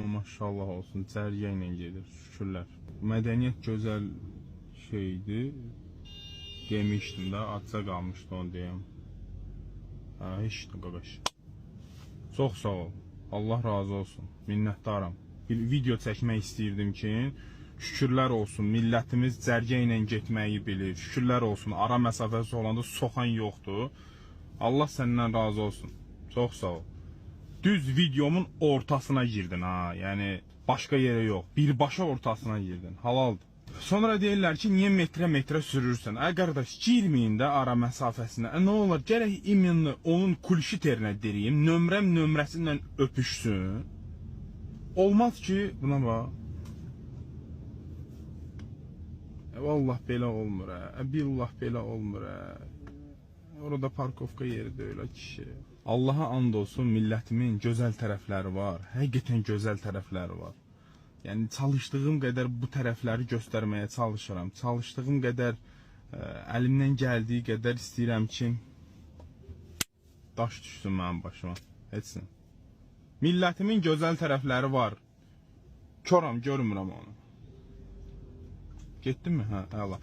Hamı maşallah olsun, cərgə ilə gedir, şükürlər. Mədəniyyət gözəl şeydir. Demişdim də, acca qalmışdı onu deyəm. Hə, heç nə qaqaş. Çox sağ ol. Allah razı olsun. Minnətdaram. Bir video çəkmək istəyirdim ki, şükürlər olsun, millətimiz cərgə ilə getməyi bilir. Şükürlər olsun, ara məsafəsi olanda soxan yoxdur. Allah səndən razı olsun. Çox sağ ol. Düz videomun ortasına girdin ha. Yəni başqa yerə yox, birbaşa ortasına girdin. Halaldır. Sonra deyirlər ki, niyə metrə-metrə sürürsən? Ay qardaş, girməyin də ara məsafəsinə. Nə olar, gərək iminli onun kulşiterinə diriyim, nömrəm nömrəsi ilə öpüşsün. Olmaz ki, buna bax. Vallah belə olmur, hə. Billah belə olmur, hə. Orada parkovka yeri deyil, kişi. Allaha and olsun, millətimin gözəl tərəfləri var. Həqiqətən gözəl tərəfləri var. Yəni çalışdığım qədər bu tərəfləri göstərməyə çalışıram. Çalışdığım qədər, əlimdən gəldiyi qədər istəyirəm ki, daş düşsün mənim başıma. Heç nə. Millətimin gözəl tərəfləri var. Koram, görmürəm onu. Getdinmi? Hə, əla.